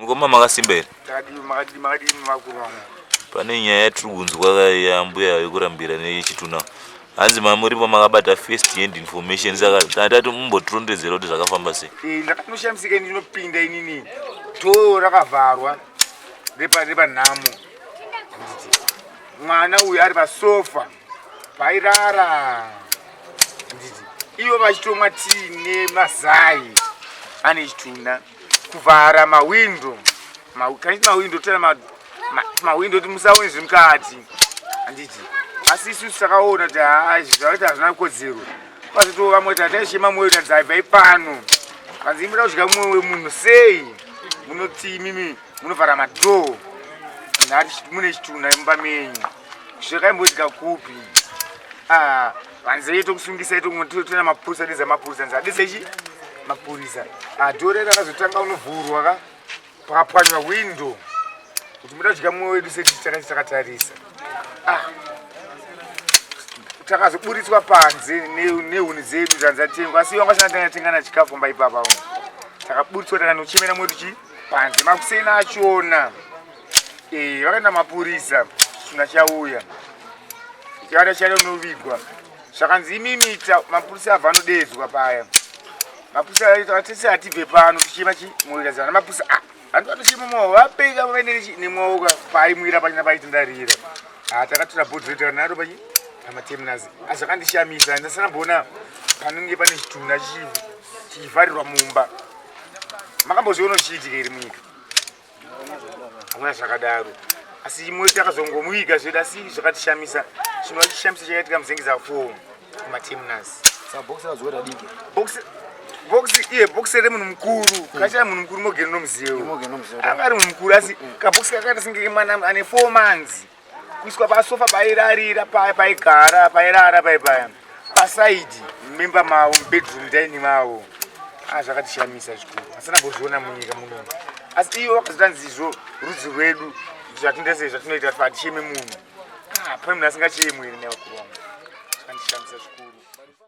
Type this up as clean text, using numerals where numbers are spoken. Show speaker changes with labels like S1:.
S1: Mukoma makasimba here?
S2: Takadii makadii makadii makuru vangu.
S1: Pane nyaya yatiri kunzwa yambuya yekurambira nechitunha. Hanzi mamuripo makabata first hand information saka tati mumbotirondedzera kuti zvakafamba sei.
S2: Eh, ndakatoshamisika ini ndinopinda inini. Dhoo rakavharwa repa repa nhamo. Nditi mwana uyu ari pasofa pairara. Nditi ivo vachitomwa tii nemazai ane chitunha. Kuvhara mawindo kaniti mawindo tena mawindo kuti musaone zviri mukati handiti asi isusu takaona kuti haa izvi zvavaita hazvina kodzero kwazito vamwe kuti hataichema mwoyo tanzi haibvai pano kanzi imoda kudya mwoyo wemunhu sei munoti imimi munovhara madhoo nhati mune chitunha mumba menyu zvakaimboitika kupi ah, vanzei tokusungisai toina mapurisa diza mapurisa nzi adise chi mapurisa adhore ah, rakazotanga unovhurwa ka pakapwanywa windo kuti muda kudya mwoyo wedu seti takatarisa ah, takazoburitswa panze nehuni dzedu dzanzi atengwa asi wanga asina tengana chikafu mba ipapa takaburitswa takanochemera mwedu chi panze makuseni achona Eh, vakaenda mapurisa china chauya chakada chada unovigwa zvakanzi imimi mapurisa abva anodeedzwa paya mapurisa atese atibve pano tichema chi moita zana mapurisa ah hanti vatochema mwawo vapeka vaende nemwawo paimwira pachina paitindarira ah takatora bhodhi redu naro pachi pamaterminals asi zvakandishamisa ndasana mbona panenge pane chitunha chichivharirwa mumba makambozviona zvichiitika iri munyika Hamuna zvakadaro. Asi imwe takazongomuiga zvedu asi zvakatishamisa. Chinova chishamisa chakaitika muzengeza 4 kumaterminus.
S3: Saka box razoita diki.
S2: Box box iye box remunhu mukuru. Kacha munhu mukuru mogeni nomuzivo.
S3: Mogeni nomuzivo.
S2: Anga ari munhu mukuru asi kabox kakaita senge mwana ane 4 months. Kuiswa pasofa pairarira paya paigara pairara paya paya. Pasaidi mumba mavo mubedroom dining mavo. Ah zvakatishamisa zvikuru. Asina mbozviona munyika muno. Asi ivo vakazotanzizvo rudzi rwedu zvatinoita sei zvatinoita kuti haticheme munhu. Ah pane munhu asingachemwi here nevakuru vangu. Zvakandishamisa zvikuru.